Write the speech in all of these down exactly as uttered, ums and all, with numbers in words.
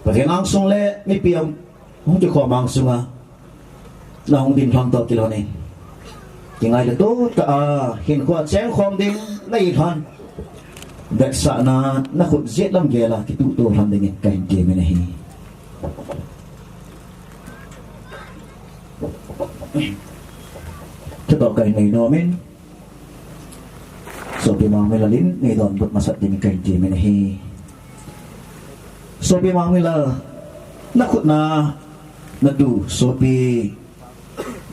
Pathen angsung le mipi ang hung kikhom angsunga nahung ding lhon toh kilhonin, kingailu tah a hinkhoa chengkhom ding nahi lhon, vetsahna nakhut jet lam gel a kituhto lhon dingin kahin temin ahi. Chutoh kahin nei nomin, Sopi Mangmilal in nei donbut masat dingin kahin temin ahi. Sopi Mangmilal, nakhut a natu Sopi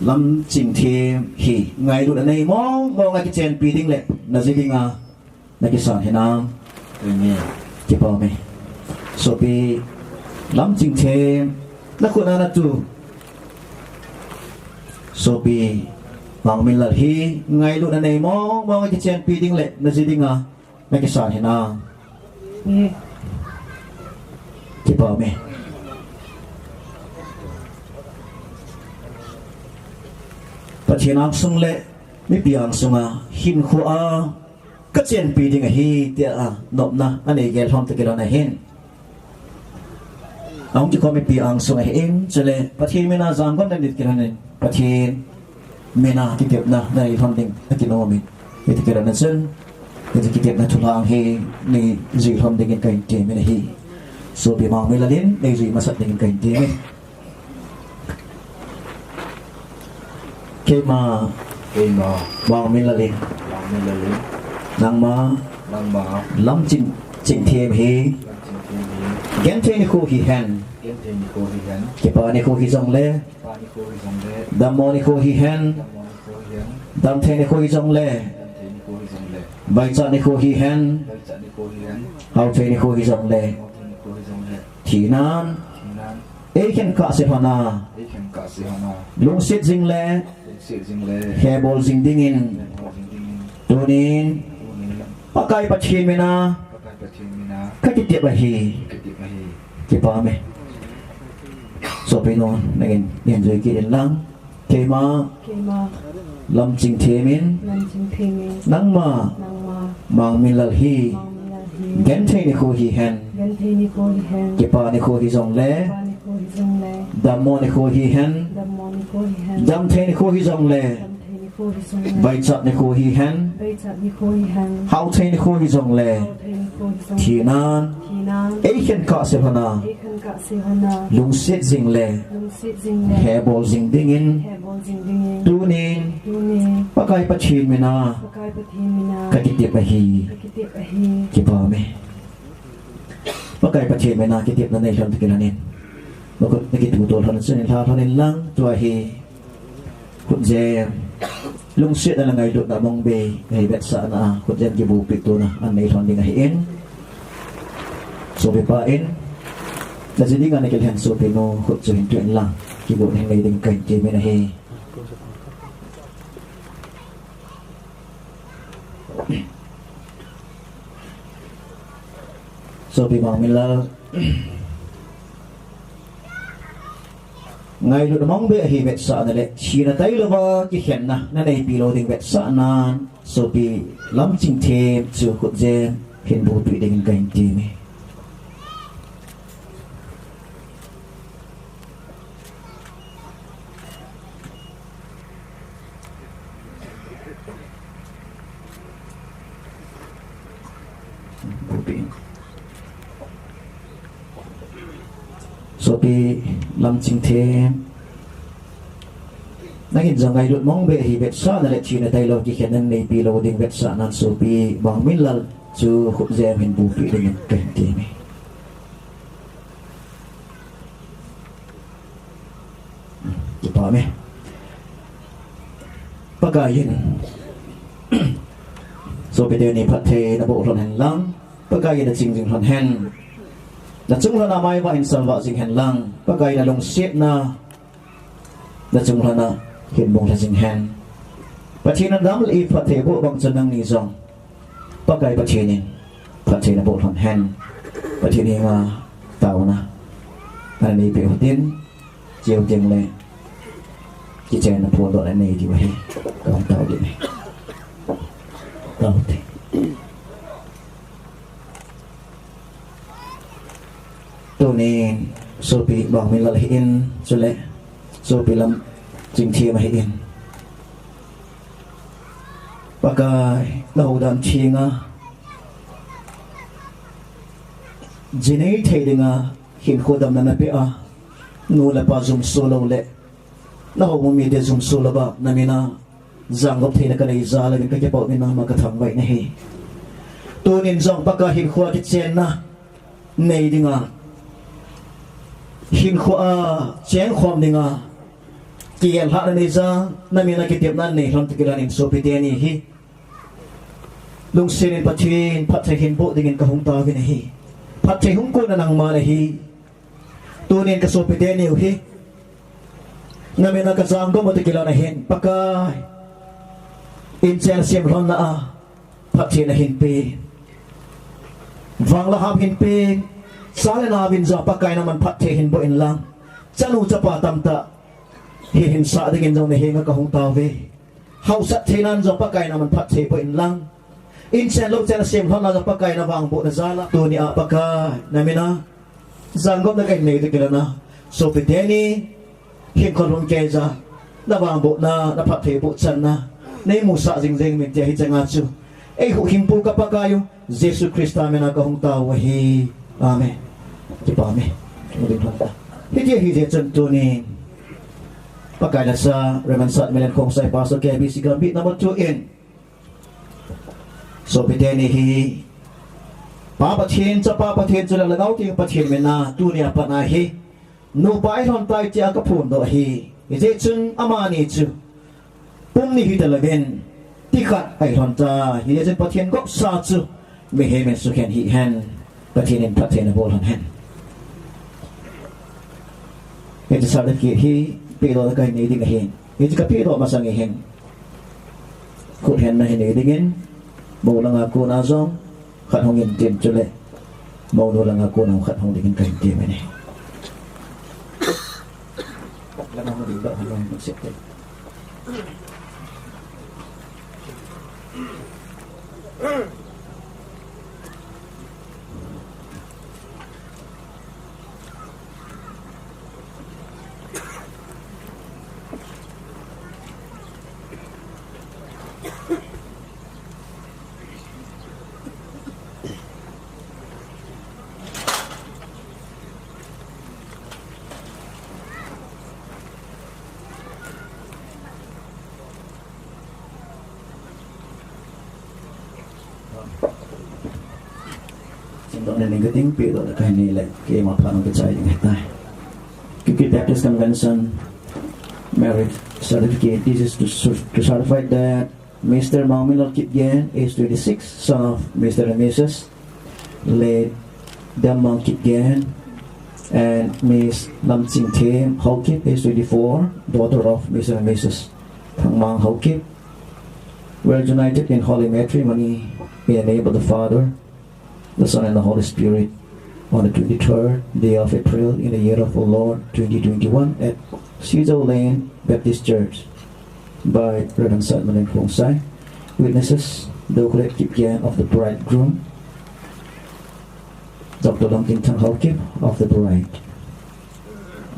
Lamchingthem hi ngailutna nei mong mong a kichenpi ding le naji dinga nakisan hinam? Amen. Kipah e. Sopi Lamchingthem, nakhut a natu Sopi Mangmilal hi ngailutna nei mong mong a kichenpi ding le naji dinga nakisan hinam? Amen. Kipah e. Pathen angsung le mipi angsunga hinkhoa kachenpi ding ahi tia nopna anei gel lhon toh kilhon ahin, ahung kikhom mipi angsung ahin, chule Pathen mina janggon na nit kilhonin, Pathen mina kitepna nanei lhon ding akinomin, hiti kilhon a chun hiti kitepna thulhang hi neiji lhon dingin kahin temin ahi. Sopi Mangmilal in neijui masat dingin kahin temin. Keima. Keima. Mangmilal in. Mangmilal in. Nangma. Nangma. Lamching, Chingthem hi. Lamchingthem hi. Genthei nikho hihen. Genthei nikho hihen. Kipah nikho hijongle. Kipah nikho hijongle. Dammo nikho hihen. Dammo nikho hihen. Damthei nikho hijongle. Damthei nikho hijongle. Vaichat nikho hihen. Vaichat nikho hihen. Hauthei nikho hijongle. Hauthei nikho hijongle. Thinan. Thinan. Eikhen kahse lhon a. Eikhen kahse lhon a. Lungset jing le. Lungset jing le. Hebol jing dingin. Hebol jing dingin. Tunin. Tunin. Pakai Pathen mina. Pakai Pathen mina. Kakitep ahi. Kakitep ahi. Kipah e. Sopi nu, nangin, nangin jui kit in lang. Keima. Keima. Lamchingthem in. Lamchingthem in. Nangma. Nangma. Mangmilal hi. Mangmilal hi. Genthei nikho hihen. Genthei nikho hihen. Kipah nikho hijongle. Kipah nikho hijongle. Dammo nikho hihen. Dammo nikho hihen. Damthei nikho hijongle. Damthei nikho hijongle. Vaichat nikho hihen. Vaichat nikho hihen. Hauthei nikho hijongle. Hauthei nikho hijongle. Thinan. Thinan. Eikhen kahse lhon a. Eikhen kahse lhon a. Lungset jing le. Lungset jing le. Hebol jing dingin. Hebol jing dingin. Tunin. Tunin. Pakai Pathen mina. Pakai Pathen mina. Kakitep ahi. Kakitep ahi. Kipah e. Pakai Pathen mina kitepna nei lhon toh kilhonin, makhut nakituhto lhon a chun lha lhon in lang, tua hi khutjem, lungsetna le ngailutna mong bei, hei vetsahna a khutjem kibupi tona anei lhon ding ahin. Sopipa in, naji dinga nakilhen sopi nu khut chu hin tuh in lang, kigon hin nei ding kahin temin ahi. Sopi Mangmilal, ngailutna mong bei ahi vetsahna le thina tailouva kikhenna naneipi lou ding vetsahnan, sopi Lamchingthem chu khutjem hin bupi dingin kahin temin. Sopi Lamchingthem, nangin jong ngailut mong bei ahi vetsahna le thina tailou kikhenna naneipi lou ding vetsahnan sopi Mangmilal chu khutjem hin bupi dingin kahin temin. Kipah e. Pakai in, sopi teni phatthei naboh lhon hen lang, Pakai in naching jing lhon hen. Nachung lhon a maivah in salvah jing hen lang, Pakai in nalungsetna nachung lhon a hin bung lha jing hen. Pathen in nadam le phatthei boh bang chun nangni jong Pakai Pathen in phatthei naboh lhon hen. Pathen henga taona nanei peh utin, cheu teng le kichenna phondohna nei diu ahi. Kahung tao ding ahi. Tao te. Tunin, sopi Bangminlal ahin, chule, sopi Lamchingthem ahin. Pakai, nahoudan thenga, jinei thei dinga, hinkho damna napeh a, nu le pa jumso lou le, nahoubung mite jumso louva, namina, jangop theina kanei jal uvin kakipah in nangma kathangvah in ahi. Tunin jong Pakai hinkho kichenna, nei dinga, hinkho a chengkhom dinga, kihellhahna nei jal, namina kitepna nei lhon toh kilhonin sopite ni hi. Lungsetin Pathen, phatthei hinboh dingin kahung taovin ahi. Phatthei hung konna nangma nahi. Tunin kasopite niu hi. Namina kajangom toh kilhon ahin, Pakai. Inchen sem lhonna a, phatthei nahin pe. Vanglam hinpe, cha le nao vin jong Pakai naman phatthei hinboh inlang. Chanu chapa tamtah, hi hinsah dingin jong nahenga kahung taove. Hausat theinan jong Pakai naman phatthei boh inlang. Inchen louchen sem lhonna jong Pakai navangbohna jal a. Tunia Pakai, namina, jangopna kahin nei toh kilhona. Sopite ni, hinkho lhung kei jal, navangbohna, naphatthei bohchanna, neimusah jingjing min tia hicheng a chu. Eihuhhingpu ka Pakai u, Jesu Christa mina kahung tao u ahi. Amen. Kipah e. Hitia hijeh chun tunin, Pakai lhacha, Reverend Satmilen Khongsai, Pastor K B C Gambih number two in, sopite ni hi, Pa Pathen, Chapa Pathen, chule Lhagao Theng Pathen mina, tunia pat a hi, nupa eilhon tai tia kaphondoh ahi. Hijeh chun amani chu, pum ni hita louvin, tikhat eilhon tai. Hijeh chun Pathen gopsa chu, mihem in sukhen hih hen. Pathen in phatthei nabol lhon hen. Hiche certificate hi, pehdoh kahin nei ding ahin. Hiche kapehdoh masang in hin, khut henna hin nei dingin, mou langa kona jong, khat hung in tin chule, mounu langa kona khat hung dingin kahin temin ahi. Langa hung ding doh hen, hung sep te. Simdohna ning kating, pehdohna kahin nei le, keima phat nung kichai ding ahitai. Kuki Baptist Convention marriage certificate. This is to cer-, to certify that Mister Mangminlal Kipgen, age twenty-six, son of Mister and Missus Late Dammang Kipgen, and Miss Lamchingthem Haokip, age twenty-four, daughter of Mister and Missus Thangmang Haokip, were united in holy matrimony in the name of the Father, the Son, and the Holy Spirit, on the twenty-third day of April in the year of our Lord twenty twenty-one at Sizhou Lane Baptist Church by Reverend Satmilen Khongsai. Witnesses, Doklet Kipgen of the bridegroom, Doctor Lamtinthang Haokip of the bride.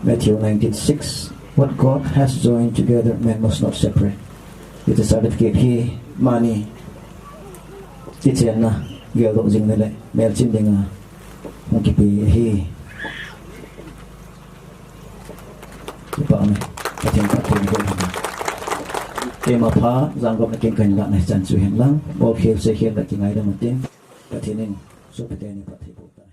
Matthew nineteen six, "What God has joined together, man must not separate." Hiche certificate hi, mani, kichenna, geldoh jing na le, melchih dinga, hung kipe ahi. Kipah e. Pathen phatthei boh hen. Keima phat, jangopna kin kahin lahna hichan chu hen lang, bolkhel seikhel la kingaidam utin, Pathen in, sopite ni phatthei boh ta.